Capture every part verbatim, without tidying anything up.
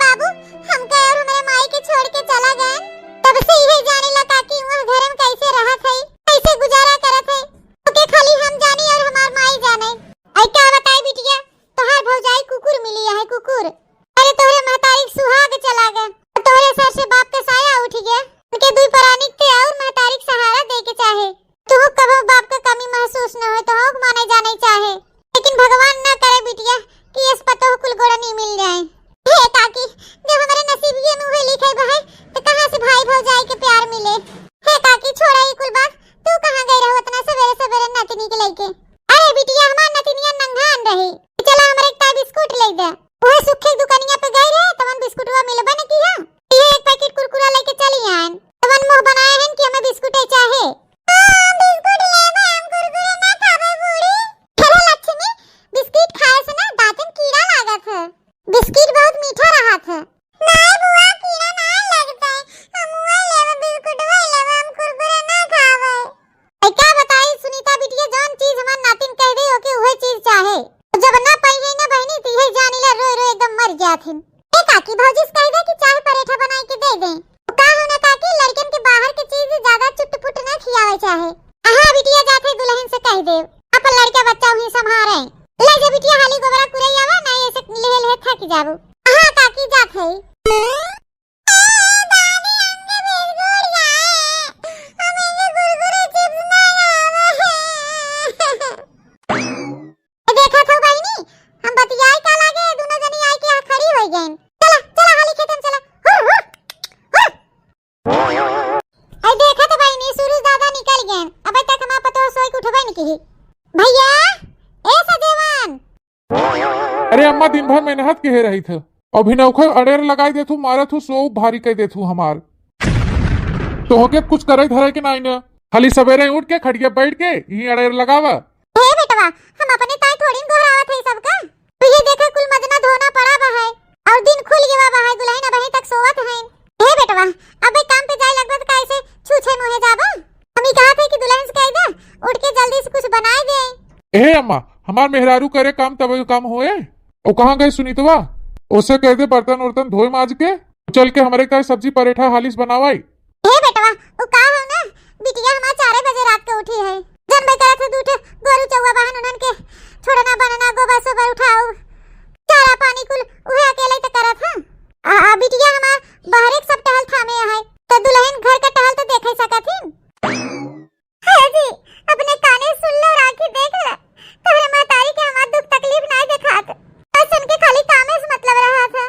बाबू हमका और हमरे माई के छोड़ के चला गए, तब से इहे जाने ला काकी वह घर में कैसे रहत है, कैसे गुजारा करत है, ओके खाली हम जानी और हमार माई जाने। आई का बताई बिटिया, तोहार भौजाई कुकुर मिली है, कुकुर। अरे तोहरे महतारी के सुहाग चला गए, तोहरे सर से बाप के साया उठ गया, उनके दुई परानी के और महतारी के सहारा दे के चाहे। तू कबो बाप के कमी महसूस न होए, तोहू के माने जाने चाहे, लेकिन भगवान न करे बिटिया कि इस पतोह कुल गोड़नी मिल जाए। हे काकी, जब हमारे नसीबिये में उहे लिखे बा है, तो कहाँ से भाई भौजाई के प्यार मिले? हे काकी, छोड़ा ई कुल बात, तू कहाँ गई रहू इतना सवेरे सवेरे नतनी के लेके? अरे बिटिया, हमार नतनिया नंगान रही, चला हमरे एक टाई बिस्कुट ले दे। ओहे सुखे दुकानिया पे गई रहे, तवन बिस्कुटवा मिलबे न किहा। ये एक पैकेट कुरकुरा लेके चली आयन। तवन मुंह बनाए हन कि हमें बिस्कुटे चाहे। हम बिस्कुट लेबे, हम कुरकुरे ना खाबे बूढ़ी। चलो लक्ष्मी, बिस्किट खाए से ना दांतन कीड़ा लागत है। बिस्किट बहुत मीठा रहत है। नाय बुआ, कीड़ा ना लगते, हम वही लेबे, बिस्कुट वही लेबे, हम कुरकुरे ना खाबे। ऐ का बताई सुनीता बिटिया, जौन चीज हमार नातिन कह दे ओके उहे चीज चाहे। जब ना पाई है ना बहिनी, तो यही जानी ला रोए रोए एकदम मर जात हिन। ए काकी, भौजी से कह दे कि चाय परेठा बनाई के दे दे। का हो ना काकी, लड़कन के बाहर के चीज ज्यादा चुटपुट ना खियावे चाहे। हाँ बिटिया, जात है दुल्हन से कह दे, अपन लड़का बच्चा वहीं संभारे। ले जा बिटिया, हाली गोबरा कुरई आवा, ना ऐसे लेहे लेहे थक जाबू। हाँ काकी, जात है। देखा थो बहिनी, हम बतियाई का लागे, दुनो जनी आई के यहाँ खड़ी होई गईन। चला, चला, हाली खेतन चला। हुर, हुर, हुर। आई देखा तो बहिनी, सूरज दादा निकल गईन। अबे तक हमार पतोह सोई के उठबे न किही। भैया, ए सजेवन। अरे अम्मा, दिन भर मेहनत किहे रही थे, अभी नौखे अड़ेर लगाई देथू, मारत हूँ, सो भारी कह देथू हमार। तोहके कुछ करे धरे के नाई न, खाली सवेरे उठ के खटिया बैठ के यहीं अड़ेर लगावा। हे बेटवा, हम अपने ताई थोड़ी न गोहरावत है सबका। तू ये देखा कुल मजना धोना पड़ा बा है और दिन खुल गवा बा है, दुल्हन अबहीं तक सोवत है। हे बेटवा, अबे काम पे जाए लगबा त कैसे छूछे मुँहे जाबा? हम ई कहत है कि दुल्हन से कह दे, उठ के जल्दी से कुछ बनाए दे। ए अम्मा, हमार मेहरारू करे काम तब काम होए। ओ कहाँ गए सुनीतवा? ओसे कह दे बर्तन उर्तन धोए माज के, चल के हमरे ताई सब्जी परेठा हालिस बनावाई। हे बेटवा, उ का हो ना, बिटिया हमार चारे बजे रात के उठी है। जनबे करत है, दू ठे गोरू चौवा बहन उन्हन के छोड़ना बनना, गोबर सोबर उठाऊ, चारा पानी कुल उहे अकेले त करत है। आ, आ बिटिया हमार बहरे के सब टहल थामे है, त दुल्हन घर का टहल त देखे सकत हिन। हे जी, अपने काने सुन लो, राखी देख ले, तोहरे महतारी के हमार दुख तकलीफ नाय देखात, बस उनके खाली कामे से मतलब रहा था।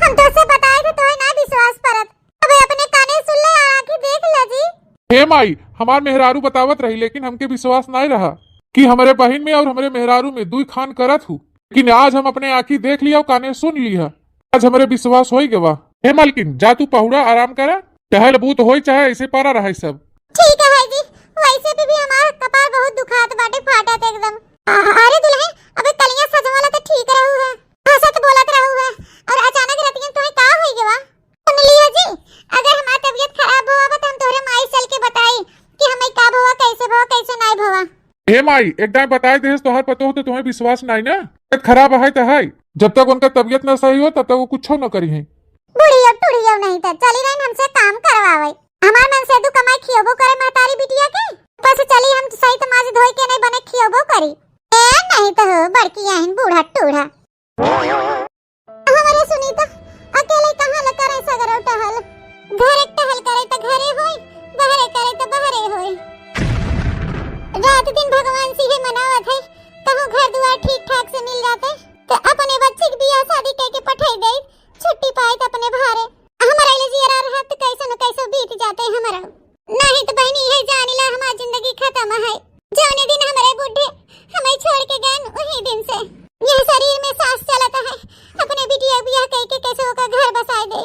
हम तो से बताए थे, तोहे ना विश्वास परत, अबे अपने काने सुन ले, आँखी देख ले जी। हे माई, हमार मेहरारू बतावत रही, लेकिन हमके विश्वास नाय रहा कि हमरे बहिन में और हमरे मेहरारू में दुई खान करत हूँ, लेकिन आज हम अपने आँखी देख लिया और काने सुन लिया। आज हमरे विश्वास होई गवा। हे मालकिन, जा तू पहुड़ा, आराम करा, टहल बूत होई चाहे ऐसे पड़ा रहे सब। ठीक है जी, वैसे भी, भी हमार कपार बहुत दुखात बाटे, फाटत एकदम। आ, अरे दुल्हन, अबे कलिया सजवाला तो ठीक रहू है, हंसत बोलत रहू है, और अचानक रतिया तोहे का होई गवा? सुन लियो जी, अगर हमार तबीयत खराब होवा बा, तो हम तोहरे माई चल के बताई कि हमें का भवा, कैसे भवा, कैसे नाय भवा। हे माई, एक दाई बताई देस तोहार पतोह तो तुम्हें विश्वास नाय ना। तबीयत खराब है तो है, जब तक उनका तबीयत ना सही हो, तब तक वो कुछो न करी है। बुढ़ियो टुढ़ियो नहीं तो चली रही हमसे काम करवावे। हमार मन से दू कमाई खियोबो करे महतारी बिटिया के, बस चली हम सही तमाज धोई के नहीं बने खियोबो करी। ए नहीं तो हो, बड़की आहिन बूढ़ा टूढ़ा। हमरे सुनीता अकेले कहाँ ल करे सगरो टहल? घरे टहल करे त घरे होई, बहरे करे त बहरे होई। रात दिन भगवान से ये मनावत है, कहूँ घर दुआर ठीक ठाक से मिल जाते, त अपने बच्ची के बियाह शादी कह के पठाई दे, छुट्टी पाए त अपने भारे। हमारा ले जियरा रहत कैसो न कैसो बीत जाते हमारा। नहीं तो बहनी, ये जानी ला हमार जिंदगी खत्म है। जौने दिन हमरे बूढ़े हमें छोड़ के गए, वही दिन से यह शरीर में सांस चलत है। अपने बिटिया बियाह कह के कैसे ओकर घर बसाए दे।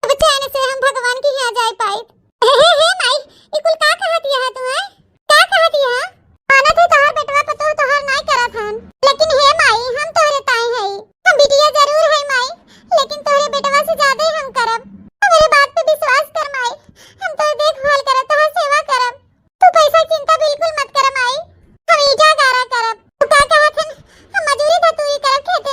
अब चैन से हम भगवान के यहाँ जाए पाए। हे, हे, हे माई, ई कुल का कहत यह तू है? का कहत यह? मानत है तोहार बेटवा पतोह तोहार नाय करत हन, लेकिन हे माई, हम तोहरे ताई हई। हम बिटिया जरूर है माई, लेकिन तोहरे बेटवा से ज्यादा ही हम करब। हमरे बात पे विश्वास कर माई, हम तोहर देखभाल करब, तोहर सेवा करब। तू पैसा चिंता बिल्कुल मत कर माई, हम ईटा गारा करब। तू का कहत हन, हम मजूरी धतूरी करब, खेत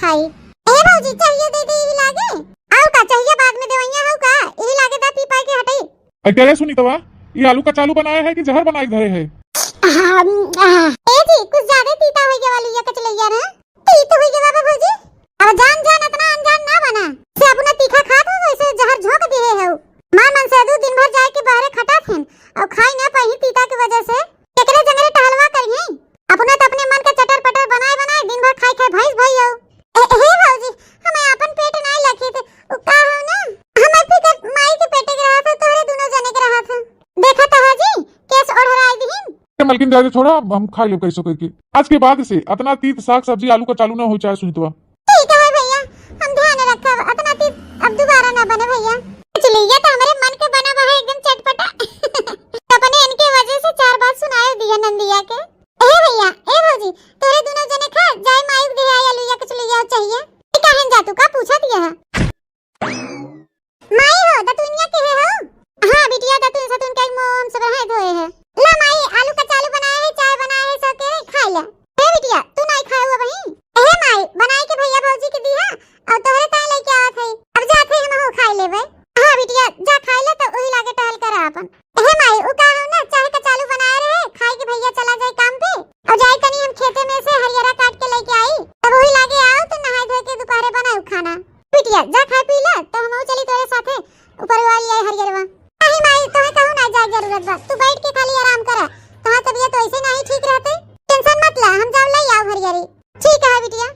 आई। ए भौजी, चाहिए दे दे, यही लागे। और का चाहिए, बाद में देवैया हो का? यही लागे दा, पी पाई के हटई। अरे सुनीतवा, ये आलू कचालू बनाए है कि जहर बनाए धरे है? हम, आ, ए जी, कुछ ज्यादा तीता हो गया वाली ये कचलैया ना। तीत हो गया बाबा भौजी। अब जान जान इतना अनजान ना बना। से अपना तीखा खात हो, वैसे जहर झोंक दिए हो। माँ मन से दू दिन भर जाए के बहरे खटा थिन और खाई ना पाई तीता के वजह से। केकरे जंगरे टहलवा करी है? अपना तो अपने मन के चटर पटर बनाए बनाए दिन भर खाई खाई भैंस भई हो। ए, हे भौजी, हमें अपन पेट नाई लखी थे, उ का हो ना? हमें फिकर माई के पेटे के रहा था, तोहरे दोनों जने के रहा था। देखा तो हाजी, केस ओढ़राई दिहिन। ए मलकिन, जाए दे, छोड़ा, हम खा लेब कैसो करके। आज के बाद से अतना तीत साग सब्जी आलू कचालू ना हो चाहे सुनीतवा। ठीक है भैया, हम ध्यान रखब, अतना तीत अब दोबारा ना बने भैया। चलिए, ये तो हमारे मन के बना हुआ है एकदम चटपटा। अपने इनके वजह से चार बात सुनाए दिया नंदिया के। ए भैया, ए भौजी, तोरे दोनों जने खा, जाए माई के देहे आई आलू या कचलैया चाहिए। ए काहेन जा तू का पूछत यह? माई हो, दतुनिया के है हो? हाँ बिटिया, दतुन सतुन के मुंह हम सब रहे धोए है। ला माई, आलू कचालू बनाए है, चाय बनाए है, सब के है, खाए ले। ए बिटिया, तू नाई खाए हुआ बहिन? ए माई, बनाए के भैया भौजी के दिहा, और तोहरे ताई लेके आवत है। अब जात है हम हो खाए लेबे। हाँ बिटिया, जा खाए ले तो वही लागे टहल कर अपन। ए माई, उ का हो ना, चाय कचालू बनाए रहे, खाए के भैया चला जाए काम पे, और जाए तनी हम खेते में से हरियरा काट के लेके आई, तब वही लागे आओ तो नहाए धोए के दोपहरे बनाऊ खाना। बिटिया, जा खाए पी ले, तो हम चली तोरे साथे ऊपर वाली आई हरियरवा। नहीं माई, तोहे कहूँ ना जाए जरूरत बा, तू बैठ के खाली आराम करा, तोहार तबीयत वैसे नहीं ठीक रहते, टेंशन मत ला, हम जाओ ले आओ हरियरी। ठीक है बिटिया।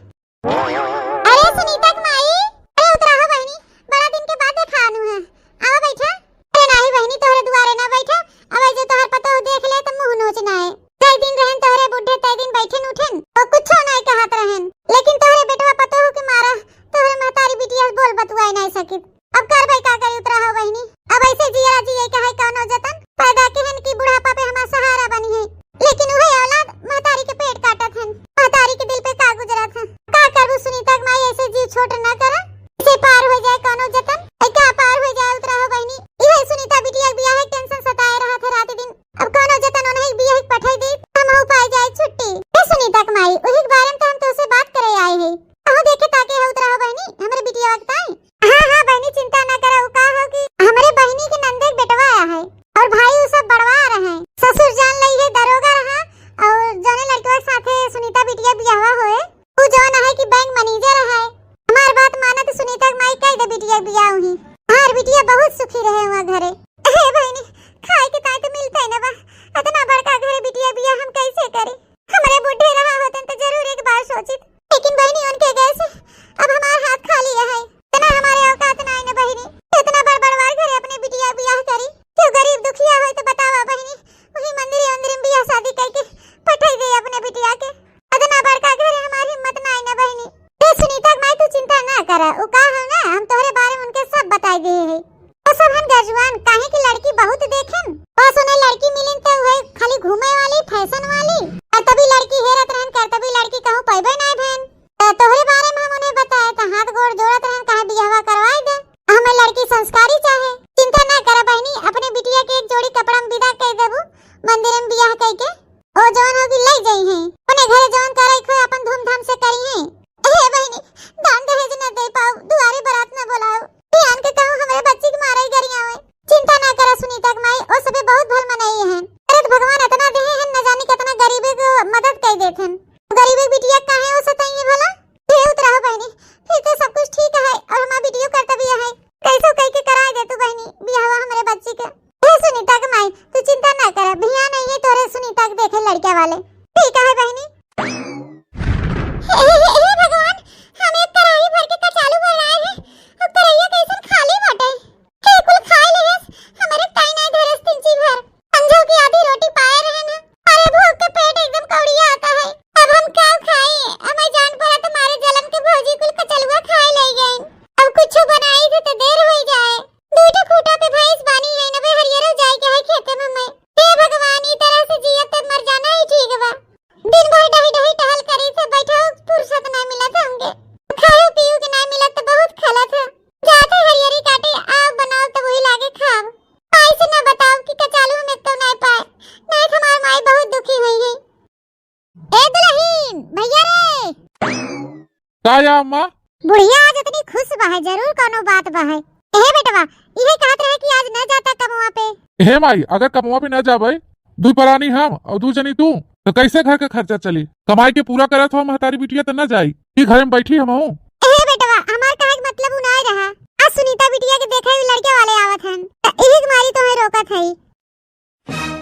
अरे सुनीता के माई, अरे उतरा हो बहिनी, बड़ा दिन के बाद देखा आनू है, आवा बैठा। अरे नाही बहिनी, तोहरे दुआरे ना बैठा, अब जो तोहर पतोह देख ले तो मुंह नोच ना है। कई दिन रहन तोहरे बुढ़े, तय दिन बैठन उठन तो कुछो नहीं कहत रहन, लेकिन तोहरे बेटवा पतोह के मारा तोहरे महतारी बिटिया बोल बतुआए नहीं सकित। अब करबै का करी उतरा हो बहिनी, अब ऐसे जिया जिए के है कौनो जतन, पैदा के हन की बुढ़ापा पे हमार सहारा बनी है, लेकिन वही औलाद महतारी के पेट काटत हन, महतारी के दिल पे का गुजरत है। का करबू सुनीता के माई, ऐसे जीव छोट न करा, इसे पार हो जाए कौनो जतन, ऐ का पार हो जाए उतरा हो बहिनी। इहे सुनीता बिटिया के बियाह के टेंशन सताए रहत है रात दिन, अब कौनो जतन उन्हें बियाह के पठाई दे, हम हो पाए जाए छुट्टी। ए सुनीता के माई, वही के बारे में तो हम तोसे बात करे आए हैं, अहो देखे ताके हो उतरा हो बहिनी, हमरे बिटिया के ताई। हाँ, हाँ, बहिनी, चिंता ना करा, उ का हो कि हमरे बहिनी के नंदे के बेटवा आया है और भाई उ सब बड़वार है। ससुर जान लई है दरोगा रहा और जौने लड़कवा के साथे सुनीता बिटिया बियाहवा होए, उ जौन है कि बैंक मैनेजर है। हमार बात मानत सुनीता के माई कह दे बिटिया के बियाह ही। हमार बिटिया बहुत सुखी रहे वहाँ घरे। हे बहिनी, खाए के ताई तो मिलते न बा, इतना बड़का घरे बिटिया बियाह हम कैसे करी? हमरे बुढ़े रहा होतन तो जरूर एक बार सोचित, लेकिन बहिनी उनके गए से अब हमार हाथ खाली है। इतना हमारे औकात ना है ना बहिनी, इतना बड़ बड़वार घरे अपने बिटिया बियाह करी। क्यों गरीब दुखिया होए तो बतावा बहिनी, वही मंदिर उंदिर में बियाह शादी करके पठाई दे अपने बिटिया के। इतना बड़का घरे हमारी हिम्मत ना है ना बहिनी। ए सुनीता के माई तू चिंता ना करा, उ का है ना हम तोहरे बारे में उनके सब बताई दे है। ओ सब हन गजुआन, काहे कि लड़की बहुत देखेन। बस उन्हें लड़की मिलिन त उहे खाली घूमे वाली, फैशन वाली। और तभी लड़की हेरत रहन कर, तभी लड़की कहूँ पैबे नाय भेन। त तोहरे बारे में हम उन्हें बताए त हाथ गोड़ जोड़त रहन, काहे बियाहवा करवाए दे। हमें लड़की संस्कारी चाहे। चिंता ना करा बहिनी, अपने बिटिया के एक जोड़ी कपड़ा में विदा कर देबू, मंदिर में बियाह कई के। ओ जवन होगी ले जाई हैं। अपने घरे जवन करे खोए अपन धूमधाम से करी हैं। हे बहिनी, दान दहेज न दे पाओ, दुआरे बारात न बोलाओ। ध्यान के कहूँ हमरे बच्ची के मारे गरियावे। चिंता ना करा सुनीता के माई, का या अम्मा? बुढ़िया आज इतनी खुश बा है, जरूर कौनो बात बा है। ए बेटवा, इहे कहत रहे कि आज न जाता कमवा पे। हे माई, अगर कमवा पे न जाबे, दुई परानी हम अउर दुई जनी तू, तो कैसे घर का खर्चा चली? कमाई के पूरा करत हो महतारी बिटिया, तो न जाई कि घरे में बैठी हम हूँ। ए बेटवा, हमार कहे के मतलब उ नाय रहा। आज सुनीता बिटिया के देखे लड़के वाले आवत हन, त इही के मारी तोहे रोकत हई।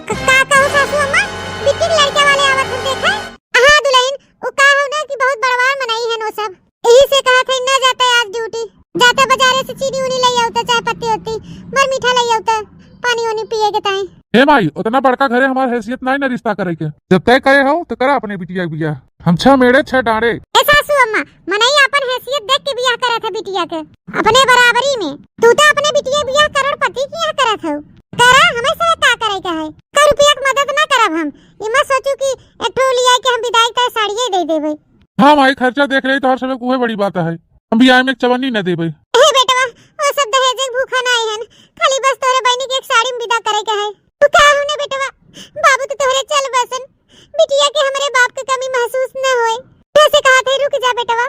क-, का कहू सासू अम्मा, बिट्टी के लड़के वाले आवत हन देखे? हाँ दुल्हन, उ का हो ना कि बहुत बड़वार मनई हन वो सब। यही से कहत हई ना जाते आज ड्यूटी, जाते बाजारे से चीनी उनी ले आवते, चाय पत्ती होती, मर मीठा ले आवते, पानी उनी पिए के ताई। हे माई, उतना बड़का घरे हमार हैसियत नाई ना रिश्ता करे के। जब तय करे हो तो करा अपने बिटिया के बियाह। हम छह मेड़े छह डांड़े। ए सासू अम्मा, मनई अपन हैसियत देख के बियाह करत है बिटिया के, अपने बराबरी में। तू तो अपने बिटिया के बियाह करोड़पति के यहाँ करत हो, करा, हमें से का करे के है? का रुपया के मदद ना करब हम। ये मत सोचू कि एक ठो लिया के हम विदाई के साड़िये दे देबे। हाँ माई, खर्चा देख रही तो हर समय उहे बड़ी बात है। हम बियाह में एक चवन्नी न देबे। हे बेटवा, वो सब दहेज के भूखा ना आए हन, खाली बस तोरे बहनी के एक साड़ी में विदा करे के है। तू का हो ने बेटवा, बाबू तो तोहरे चल बसन, बिटिया के हमरे बाप के कमी महसूस न होए। कैसे कहा थे, रुक जा बेटवा।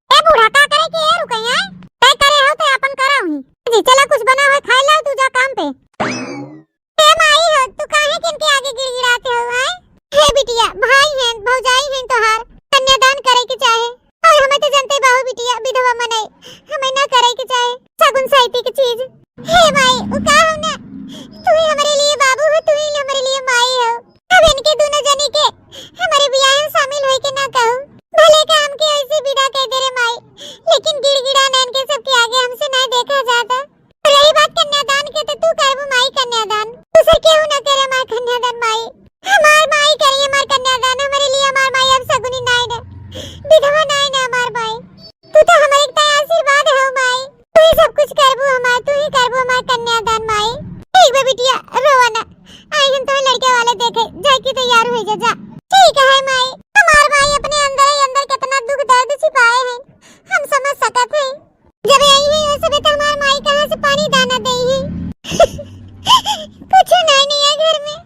ए बूढ़ा, का करे के ए रुकई है? तय करे हो तो अपन करा हुई। जी चला, कुछ बना हो खाए ला, तू जा काम पे। हे माई हो, तू काहे किनके आगे गिड़गिड़ाते हो, आय? हे बिटिया, भाई हैं, भौजाई हैं तोहार, कन्यादान करे के चाहे। और हमें तो जनते बाहु बिटिया, विधवा मनई, हमें ना करे के चाहे, सगुन साइती के चीज। हे माई, उ का हो ना, तू ही हमारे लिए बाबू हो, तू ही हमारे लिए माई हो। अब इनके दोनों जनी के हमारे बियाह में शामिल होए के ना कहू, भले का हमके ऐसे विदा कह दे रे माई, लेकिन गिड़गिड़ा नैन के सबके आगे हमसे नहीं देखा जाता। रही बात कन्यादान के, तो तू करबू माई कन्यादान, दूसर केहू ना करे हमार कन्यादान माई। हमार माई करी हमार कन्यादान, हमारे लिए हमार माई अब सगुनी नाई न, विधवा नाई न हमार माई। तू तो हमारे एक आशीर्वाद हो माई, तू ही सब कुछ करबू हमार, तू ही करबू हमार कन्यादान माई। ठीक बा बिटिया, रोवा ना, आई हम तोहे लड़के वाले देखे, जाए की तैयार हो जा, जा। ठीक है माई, हमार माई अपने अंदर ही अंदर कितना दुख दर्द छिपाए हैं, हम समझ सकत हैं। जब यही है, वैसे भी तो हमार माई कहाँ से पानी दाना देई है? कुछ नहीं, नहीं है घर में।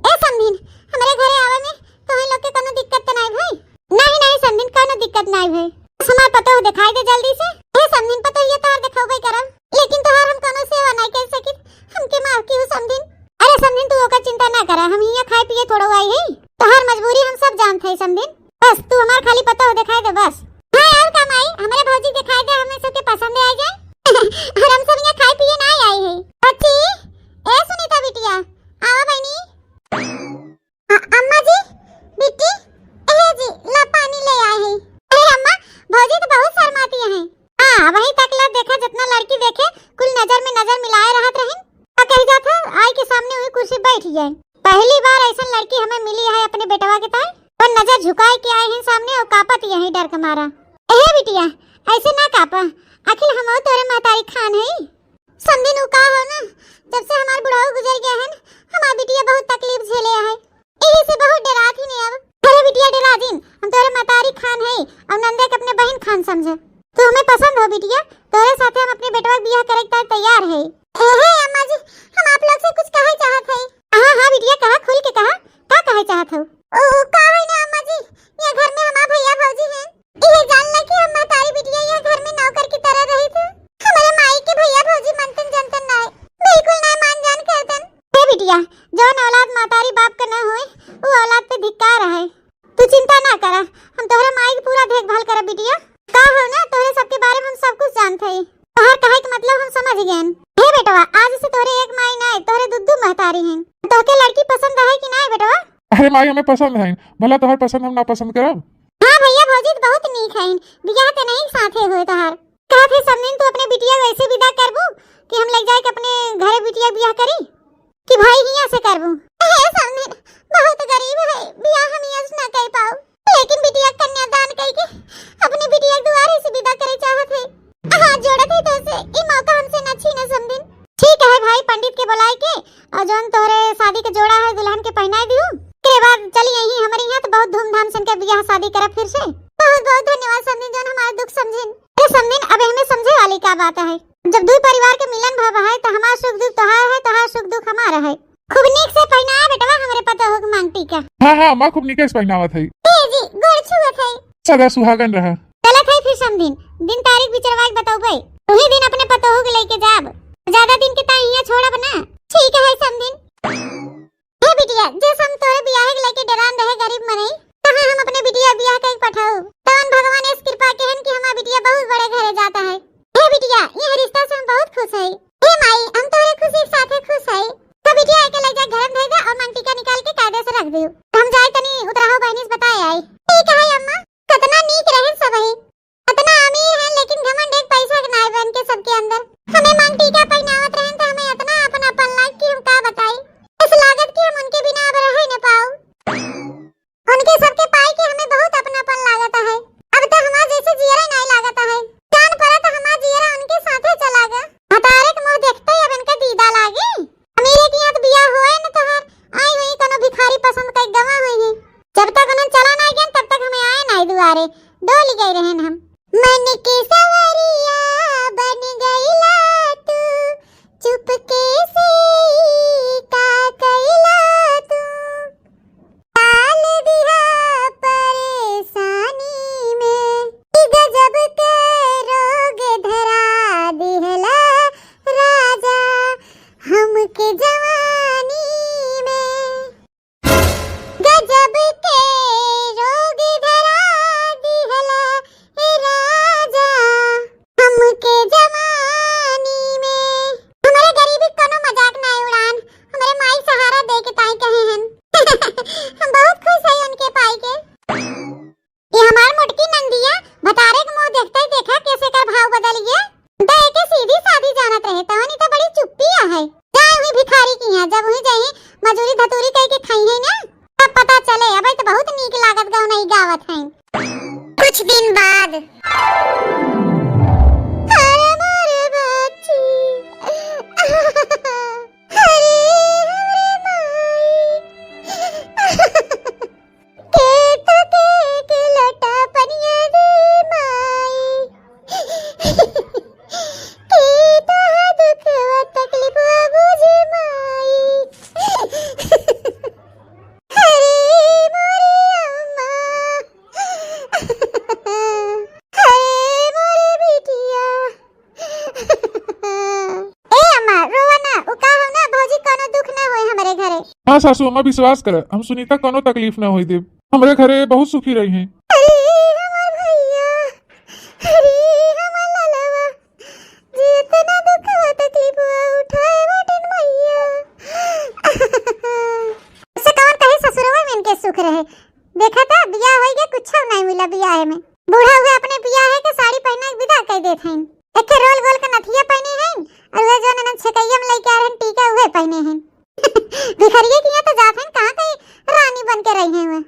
ए समधिन, हमरे घरे आवे में तोहन लोग के कोनो दिक्कत त नहीं भई? नहीं, नहीं समधिन, कोनो दिक्कत नहीं भई। बस हमार पतोह दिखाई दे जल्दी से। ए समधिन, पतोहिया तोहार देखबे करब, लेकिन तोहार हम कोनो सेवा नहीं कर सकित, हमके माफ किहू समधिन। अरे समधिन, तू ओकर चिंता ना करा, हम हियाँ खाए पिए थोड़ो आई है, तोहार मजबूरी हम सब जानत है समधिन। बस तू हमार खाली पतोह दिखाई दे बस। हाँ और का माई, हमरे भौजी दिखाई दे, हमें सबके पसंद आ जाए। और हम सब यहाँ खाए पिए ना आई है। बच्ची, ए सुनीता बिटिया, आवा बहनी। अ-, अम्मा जी, बिट्टी, ए जी, ला पानी ले आए हैं। अरे अम्मा, भौजी तो बहुत शर्माती हैं। हाँ, वहीं तक ला देखा, जितना लड़की देखे, कुल नजर में नजर मिलाए रहत रहिन। का कही जात है, आई के सामने वही कुर्सी बैठ जाए। पहली बार ऐसन लड़की हमें मिली है अपने बेटवा के ताई। वो नजर झुकाए के आए हैं सामने और कांपत यही डर के मारा। ए बिटिया, ऐसे ना कांपा, आखिर हम तोरे महतारी खान है। समधिन उ का हो ना, जब से हमार बुढ़ऊ गुजर गया है ना, हमार बिटिया बहुत तकलीफ झेले है, यही से बहुत डरात ही नहीं अब। अरे बिटिया डरा जिन, हम तोरे महतारी खान है और नंदे के अपने बहन खान समझे। तू हमें पसंद हो बिटिया, तोरे साथे हम अपने बेटवा के बियाह करे के तैयार है। ए हे अम्मा जी, हम आप लोग से कुछ कहे चाहत है। हाँ हाँ बिटिया, कहा, खुल के कहा, का कहे चाहत हो? ओ, का है ना अम्मा जी, ये घर में हमार भैया भौजी हैं, इहे जान ला कि हम महतारी बिटिया यह घर में नौकर की तरह रही थी। हमारे माई के भैया भौजी मनतन जनतन ना है, बिल्कुल ना मान जान करतन। हे बिटिया, जौन औलाद महतारी बाप का ना होए, वो औलाद पे धिक्कार है। तू चिंता ना करा, हम तोहरे माई की पूरा देखभाल करब बिटिया। का हो ना, तोहरे सबके बारे में हम सब कुछ जानत हई। तोहर कहे के मतलब हम समझ गएन। हे बेटवा, आज से तोहरे एक माई ना, तोहरे दू दू महतारी हैं। तोहके लड़की पसंद है कि ना बेटवा? अरे माई, हमें पसंद है, भला तोहर पसंद हम ना पसंद करब? हाँ भैया, भौजी तो बहुत नीक हईन, बियाह ते नहीं साथे होए तोहार। कहत है समधिन, तू अपने बिटिया वैसे विदा करबू कि हम ले जाए के अपने घरे बिटिया बियाह करी कि भाई हियाँ से करबू? हे समधिन, बहुत गरीब है, बियाह हम यहाँ से ना कर पाओ, लेकिन बिटिया कन्यादान करके अपने बिटिया के दुआरे से विदा करे चाहत है। हाथ जोड़त है तो से, ई मौका हमसे ना छीना समधिन। ठीक है भाई, पंडित के बुलाए के और जौन तोहरे शादी के जोड़ा है दुल्हन के पहनाए दियो। एकरे बाद चली यहीं हमारे यहाँ तो बहुत धूमधाम से इनके बियाह शादी करब फिर से। बहुत बहुत धन्यवाद समधिन जौन हमारा दुख समझिन। अरे समधिन, अब एमे समझे वाली का बात है? जब दुई परिवार के मिलन भवा है तो हमार सुख दुख तोहार है, तोहार सुख दुख हमारा है। खूब नीक से पहिनावा बेटवा हमरे पतोह के मांग टीका। हाँ, हाँ, अम्मा, खूब नीके से पहिनावत है। ए जी, गोड़ छुअत है। सदा सुहागन रहा। चलत है फिर समधिन, दिन तारीख विचरवा के बतौबे। उही दिन अपने पतोह के लेके जाब। ज्यादा दिन के ताई हियां छोड़ब ना। ठीक है समधिन। हे बिटिया, जैसे हम तोरे बियाहे के लेके डेरान रहे गरीब मनई, तहाँ हम अपने बिटिया बियाह कइके पठाऊ। तवन भगवान ऐस कृपा केहन कि हमार बिटिया बहुत बड़े घरे जाता है। हे बिटिया, यह रिश्ता से हम बहुत खुश है। हे माई, हम तोरे खुशी के साथे खुश है। तो बिटिया एके ले जा घर में धर दे और मांग टीका निकाल के कायदे से रख दियो। हम जाए तनी उतराहो बहनी से बताए आई। ठीक है अम्मा, कितना नीक रहे सब है। अतना अमीर हैं, लेकिन घमंड एक पैसा के नाय बन के सबके अंदर। हमें मांग टीका पहिनावत रहन, तो हमें अतना अपनापन लाग कि हम का बताई। इस लागत कि हम उनके बिना अब रह ही न पाऊ। उनके सबके पाई के हमें बहुत अपनापन लागत है। अब तो हमार जैसे जियरा नाय लागत है। जान पड़ा तो हमार जियरा उनके साथे चला गया। भतारे के मुंह देखते ही अब इनका दीदा लागे। अमीरे के यहाँ तो बियाह हुए न तोहार, आई हुई कोनो भिखारी पसंद कई गवा हुई है। जब तक उन्हन चला ना गए तब तक हमें आए ना दुआरे, डोल गए रहन हम। मन के सवरिया बन गईला तू, चुपके से का कईला तू। डाल दिहा परेशानी में, कि गजब के रोग धरा दिहला राजा हमके जवानी में। गजब के रोग धरा दिहला ए राजा हमके जवानी में। हमारे गरीबी कोनो मजाक ना उड़ान, हमारे माई सहारा दे के ताई कहे हन। हम बहुत खुश है उनके पाई के। ये हमार मोटकी नंदिया भतारे के मुंह देखते ही देखा कैसे कर भाव बदल गया। दे के सीधी साधी जानत रहे, तवनी तो बड़ी चुप्पी है। जाए हुई भिखारी की यहाँ, जब हुई जाई मजूरी धतूरी कई के खाई है ना, तब पता चले। अबे तो बहुत नीक लागत गौनई गावत हैं। कुछ दिन बाद। अरे मोरे बच्ची, अरे हमरे माई, के तो के के लोटा पनिया दे माई, के तो दुखवा तकलीफवा बुझे माई। अरे मोरे अम्मा, अरे मोरे बिटिया। ए अम्मा, रोवा ना, उ का हो ना, भौजी कोनो दुख ना होए हमरे घरे। हाँ सासू अम्मा, विश्वास कर, हम सुनीता कोनो तकलीफ ना होई देब। हमरे घरे बहुत सुखी रही हैं। अरे हमार भैया, अरे हमार ललवा, जितना दुख हो तकलीफ हो उठाए बाटिन मैया। से कवन कहे ससुरवा में इनके सुख रहे। देखा था, बियाह होई गया, कुछ नहीं मिला बियाह में। बूढ़ा हुए अपने बियाह के साड़ी पहना के विदा कर देत हैं। एक रोल गोल का नथिया पहने हैं और वे जो ननद छेकैया में लेके आ रहे हैं टीका, उहे पहने हैं। भिखरिया किया तो जात हैं, कहाँ कहीं रानी बन के रही हैं वे।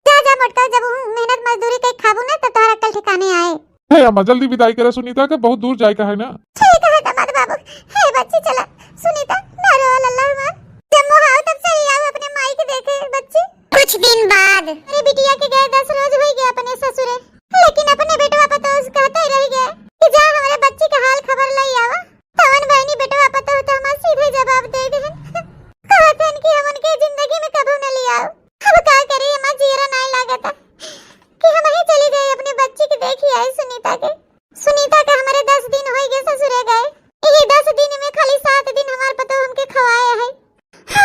जा, जा मोटका, जब हूँ मेहनत मजदूरी कई खाबू ना, तो तोहरा अक्ल ठिकाने आए। हे अम्मा, जल्दी विदाई करे सुनीता के, बहुत दूर जाए का है ना। ठीक है दामाद बाबू। हे बच्ची, चला। सुनीता, ना रो, लल्ला हमार। जब मोहाओ तब चली आओ अपने माई के देखे, बच्ची। कुछ दिन बाद। अरे बिटिया के गए दस रोज हो गए अपने ससुरे, लेकिन अपने बेटवा पर तो उस कहते ही रह गए कि जा हमारे बच्ची का हाल खबर ले आवा। तवन बहनी बेटवा पर तो, तो हमार सीधे जवाब दे देहन। कहत हन कि हम उनके जिंदगी में कबो न ले आओ। अब का करे, हमार जियरा नाय लागता कि हम ही चली जाए अपने बच्ची के देखी आए सुनीता के। सुनीता के हमारे दस दिन होई गए ससुरे गए। यही दस दिन में खाली सात दिन हमार पतो हमके खवाए है।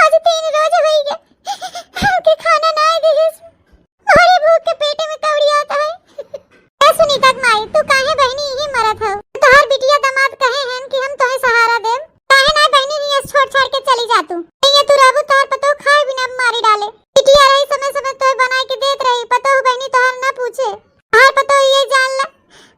आज तीन रोज होई गए, हमके खाना नाय दिहिस। हमारे भूख के पेटे में कौड़ी आता है। ए सुनीता के माई, तू काहे बहनी यही मरत हो? तोहार बिटिया दामाद कहे हैं कि हम तोहे सहारा देब। काहे ना बहनी हियां से छोड़ छाड़ के चली जा तू? हियां तू रहबू, तोहार पतोह खाए बिना मारी डाले। बिटिया रही समय समय तोहे बनाए के देत रही, पतोह बहनी तोहार ना पूछे। तोहार पतोह ये जान ला,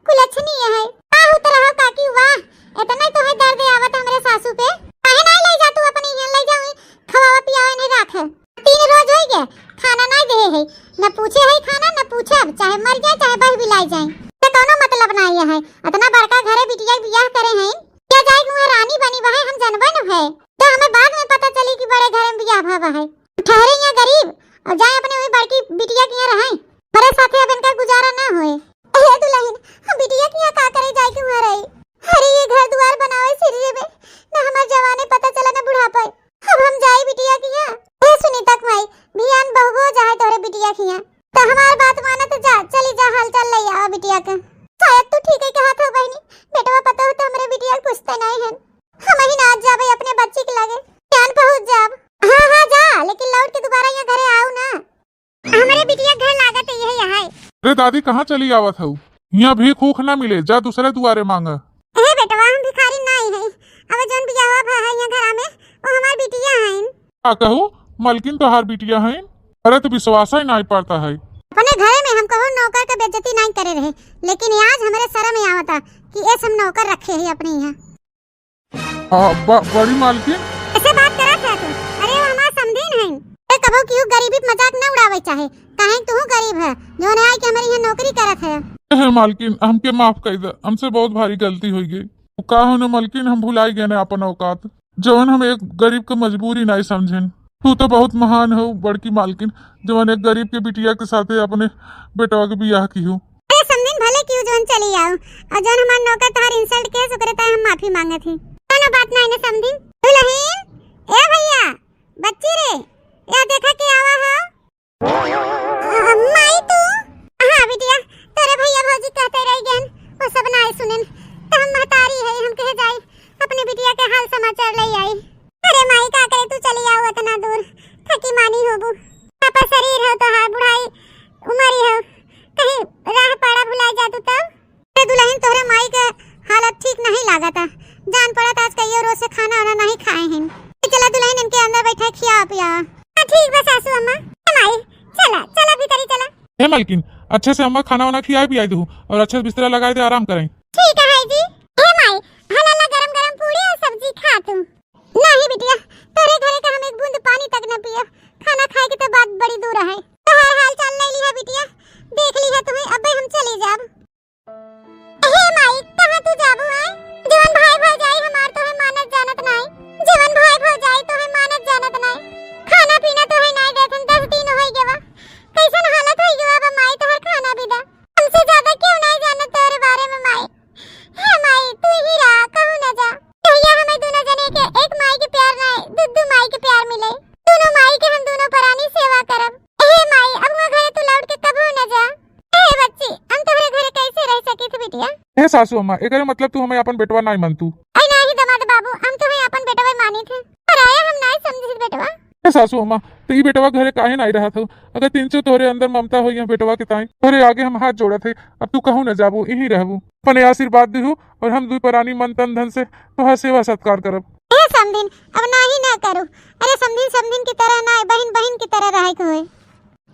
कुलच्छनी है। वाह उतरा हो काकी वाह, इतना ही तोहे दर्द आवत हमरे सासू पे। काहे ना ले जा तू अपने हियां, ले जाऊं, खवावा पियावा नहीं राखे। तीन रोज होई गए, खाना नाय देहे है, न पूछे है खाना, न पूछे अब, चाहे मर जाए, चाहे बह बिलाई जाए, तो कोनो मतलब नाय है। इतना बड़का घरे बिटिया के बियाह करे हैं, क्या जाए कि वहाँ रानी बनी बहे, हम जनबे न है, तो हमें बाद में पता चली कि बड़े घरे में बियाह भवा है। ठहरे यहाँ गरीब और जाए अपने वही बड़की बिटिया के यहाँ रहे, हमारे साथे अब इनका गुजारा ना होए। हे दुल्हन, हम बिटिया के यहाँ का करे जाए कि वहाँ रही? अरे ये घर दुआर बनावे सिरिये में, न हमार जवानी पता चला न बुढ़ापा। अब हम जाई बिटिया के बिटिया खिया। तो हमार बात माना तो जा, चली जा, हाल चाल ले आवा बिटिया के। शायद तू ठीक ही कहत हो बहिनी, बेटवा पतोह तो हमरे बिटिया के पूछते नहीं है। हम ही ना आज जाबे अपने बच्ची के लगे, जान पहुँच जाब। हाँ, हाँ, जा, लेकिन लौट के दोबारा यहाँ घरे आऊ ना। हमरे बिटिया घर लागत है यही यहाँ। अरे दादी, कहाँ चली आवत हऊ? यहाँ भीख ऊख ना मिले, जा दूसरे दुआरे मांगा। ए बेटवा, हम भिखारी नाई है। अब जौन बियाहवा भा है यहाँ घरा में, वो हमार बिटिया हईन। का कहू, मलकिन तोहार बिटिया हईन? अरे तो विश्वास ही नाई पड़ता है। अपने घरे में हम कहू नौकर के बेइज्जती नाई करे रहे, लेकिन आज हमरे शर्म ही आवता कि ऐस हम नौकर रखे ही अपने यहाँ। आ, ब-, बड़ी मालकिन। कैसे बात करत है तू? अरे वो हमार समधिन है। ए, कबहू केहू गरीबी पे मजाक न उड़ावे चाहे, काहे तू गरीब है, जौन आए के हमरे यहाँ नौकरी करत है। ए, हे मालकिन, हमके माफ कर दे, हमसे बहुत भारी गलती हो गई। वो का हो न मालकिन, हम भुलाई गए न अपन औकात, जौन हम एक गरीब के मजबूरी नहीं समझेन। तू तो बहुत महान हो बड़की मालकिन, जौन एक गरीब के बिटिया के साथे अपने बेटवा के बियाह की हो। अरे समधिन, भले केहू जौन चली आऊ, और जौन हमार नौकर तोहार insult के, ओकरे ताई हम माफी मांगत ही। कौनो बात नाई ना समधिन। दुलहिन, ए भैया, बच्ची रे, या देखा के आवा हो। अ, माई तू? हाँ बिटिया, तोरे भैया भौजी कहते रह गए, वो सब नाई सुनेन, तो हम महतारी है, हम कहे जाई, अपने बिटिया के हाल समाचार ले आई। अरे माई, का करे तू चली आऊ इतना दूर, थकी मानी होबू। पापा शरीर हो तो है, बुढ़ाई उमर ही हो, कहीं राह पाड़ा भुला जा तू तब। अरे दुलहिन, तोहरे माई के हालत ठीक नहीं लागत है, जान पड़त आज कईयो रोज से खाना वाना नहीं खाए हैं। ए, चला दुलहिन, इनके अंदर बैठा खिया पिया। हाँ ठीक बा सासू अम्मा। ए माई, चला चला भीतरी चला। हे मालकिन, अच्छे से अम्मा खाना वाना खियाए पियाए दू और अच्छे से बिस्तरा लगाए दे, आराम करें। ठीक है जी। हे माई, हलाला गरम गरम पूड़ी और सब्जी खा तू। नहीं बिटिया, तोरे घरे का हम एक बूंद पानी तक न पिया। खाना खाए के तो बात बड़ी दूर है। तोहार हाल चाल ले ली है बिटिया, देख ली है तुम्हें, अबे हम चली जाब। हे माई, कहाँ तू जाबू है? जवन भाई भौजाई हमार तोहे मानत जानत नाई, जवन भाई भौजाई तोहे मानत जानत नाई, खाना पीना तोहे नाई देथन, दस दिन होई गवा। कैसन हालत होई गवा बा माई तोहर, खाना भी दा। हमसे ज्यादा क्यों नाई जानत तोरे बारे में माई? हे माई, तू ही रहा, कहूँ न जा। कहिया हमें दोनों जने के एक माई के प्यार ना है, दू दू माई के प्यार मिले। दोनों माई के हम दोनों परानी सेवा करब। हे माई, अब वहाँ घरे तू लौट के कबहू न जा। हे बच्ची, हम तोहरे घरे कैसे रह सकी थे बिटिया? हे सासू अम्मा, एकरे मतलब तू हमें अपन बेटवा नाई मानतू? ऐ नाही दमाद बाबू, हम तोहे अपन बेटवा मानी थे, पराया हम नाई समझी बेटवा। ए सासू अम्मा, तो ई बेटवा घरे काहे नाई रहत हो? अगर तिनचो तोहरे अंदर ममता हो या बेटवा के ताई, तोहरे आगे हम हाथ जोड़त है। अब तू कहूँ न जाबू, यहीं रहबू। अपने आशीर्वाद दिहू और हम दुई परानी मन तन धन से तोहार सेवा सत्कार करब। ए समधिन, अब नाही ना करू। अरे समधिन समधिन की तरह ना, बहिन बहिन की तरह रहे के होए।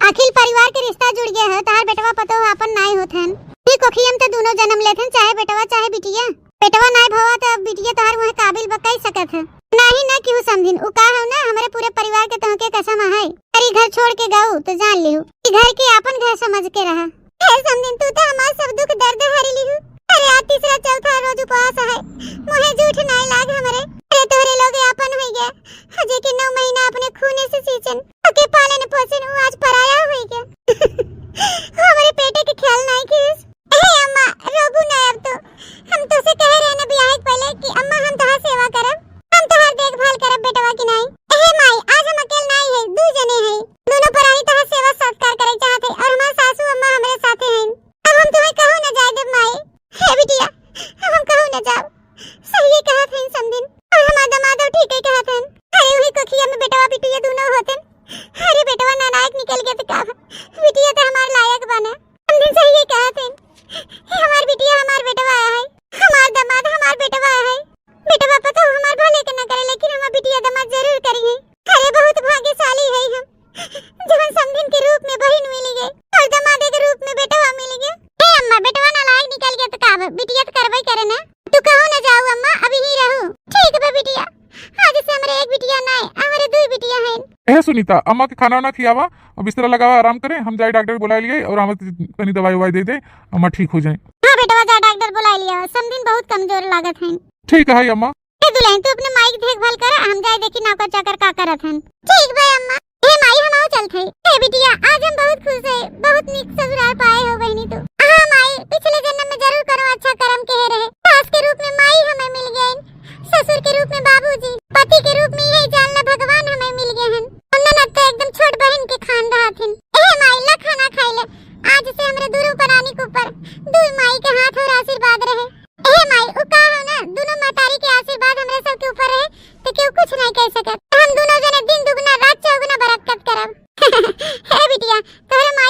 आखिर परिवार के रिश्ता जुड़ गया है, तोहार बेटवा पतोह आपन नाई होत हन। ई कोखियम तो दोनों जन्म लेत हन, चाहे बेटवा चाहे बिटिया। बेटवा नाई भवा तो अब बिटिया तोहार वह काबिल बा, कह सकत है। नाही ना केहू समझिन, उ का हो ना, हमरे पूरे परिवार के तोहके कसम है। अरे घर छोड़ के गऊ तो जान लिहू, ई घर के आपन घर समझ के रहा। हे समझिन, तू तो हमार सब दुख दर्द हर लिहू। अरे आज तीसरा चौथा रोज उपवास है, मोहे झूठ नाई लाग हमरे। अरे तोहरे लोग आपन हो गया, जे के नौ महीना अपने खूने से सींचन, ओके पालन पोषण, उ आज पराया हो गया। हमरे पेटे के ख्याल नाई किस। हे अम्मा, रोबू ना अब तो। हम तोसे कहे रहे ना बियाह के पहले कि अम्मा हम तोहार सेवा करब, हम तोहार देखभाल करब बेटवा की नाई। हे माई, आज हम अकेल नाई है, दू जने है। दोनों परानी तोहार सेवा सत्कार करे चाहत है और हमार सासू अम्मा हमरे साथे हैं। अब हम तुम्हें कहूँ न जाए देब माई। हे बिटिया, अब हम कहूँ न जाब। सही कहत हैं समधिन, और हमार दमादो ठीक ही कहत हैं। अरे वही कोखिया में बेटवा बिटिया दोनों होते। अरे बेटवा नालायक निकल गया तो का बा? बिटिया तो हमार लायक बने। समधिन सही कहत हैं। हे हमार बिटिया, हमार बेटवा है, हमार दमाद, हमार बेटवा है। बेटवा पतोह हमार भले के न करे, लेकिन हमार बिटिया दमाद जरूर करी है। अरे बहुत भाग्यशाली है हम, जवन समधिन के रूप में बहिन मिली गई और दमादे के रूप में बेटवा मिली गई। हे अम्मा, बेटवा नालायक निकल गया तो का बा? बिटिया तो करबे करे ना। तू कहूँ न जाऊ अम्मा, अभी ही रहू। ठीक बा बिटिया, आज से हमरे एक बिटिया नाय, हमरे दुई बिटिया हैं। ए सुनीता, अम्मा के खाना वाना खियावा और बिस्तरा लगावा, आराम करें। हम जाए डॉक्टर बुला लिए और हम तनी दवाई ववाई दे दे, अम्मा ठीक हो जाए। हाँ बेटवा, जा डॉक्टर बुला लिया, समधिन बहुत कमजोर लागत हैं। ठीक है अम्मा। ए दुलहिन, तू अपने माई की देखभाल करा, हम जाए देखी नौकर चाकर का करत हन। ठीक बा अम्मा। हे माई, हम आओ चलत हई। हे बिटिया, आज हम बहुत खुश है, बहुत नीक ससुराल पाए हो बहिनी तू। हाँ माई, पिछले जन्म में जरूर करो अच्छा कर्म किहे रहे। सास के रूप में माई हमें मिल गए, ससुर के रूप में बाबूजी, पति के रूप में यही जान ला भगवान हमें मिल गए हैं। हम ननद तो एकदम छोट बहन के खान रहत हन। हे माई,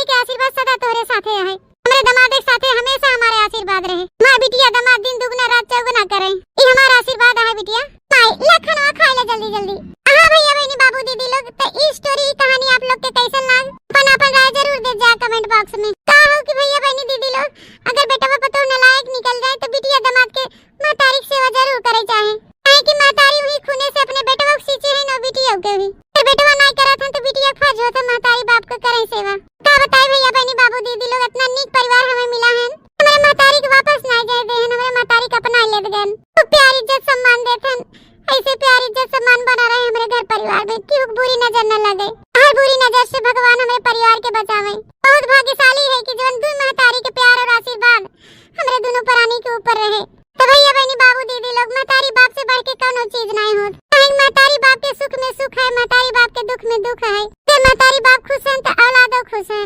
के आशीर्वाद सदा तोहरे साथे आहे। हमरे दमाद के साथे हमेशा हमारे आशीर्वाद रहे। माई बिटिया दमाद दिन दुगना रात चौगुना करे, ई हमारा आशीर्वाद आहे बिटिया। माई, ला खनवा खाए ले जल्दी जल्दी। हाँ भैया बहनी बाबू दीदी लोग, तो ई स्टोरी, ई कहानी आप लोग के कैसन लाग, अपन अपन राय जरूर दे जा कमेंट बॉक्स में। का हो कि भैया बहनी दीदी लोग, अगर बेटवा पतोह नालायक निकल जाए तो बिटिया दमाद के महतारी के सेवा जरूर करे चाहे, काहे कि महतारी वही खूने से अपने बेटवा के सींचे है ना बिटिया के भी। अगर बेटवा नाई करत हन तो बिटिया के फर्ज होत है महतारी बाप के करे सेवा। का बताई भैया बहनी बाबू दीदी लोग, इतना नीक परिवार हमें मिला है। हमरे महतारी के वापस नाई जाए दे हन, हमरे महतारी के अपना लेत गन। खूब प्यार इज्जत सम्मान देत हन, ऐसे प्यार इज्जत सम्मान बना रहे हमरे घर परिवार में, केहू के बुरी नजर न लगे। हर बुरी नजर से भगवान हमरे परिवार के बचावे। बहुत भाग्यशाली है कि जवन दू महतारी के प्यार और आशीर्वाद हमरे दोनों प्राणी के ऊपर रहे। तो भैया बहनी बाबू दीदी लोग, महतारी बाप से बढ़ के कौनो चीज नहीं होत। काहे महतारी बाप के सुख में सुख है, महतारी बाप के दुख में दुख है। जे महतारी बाप खुश हैं तो औलादो खुश हैं।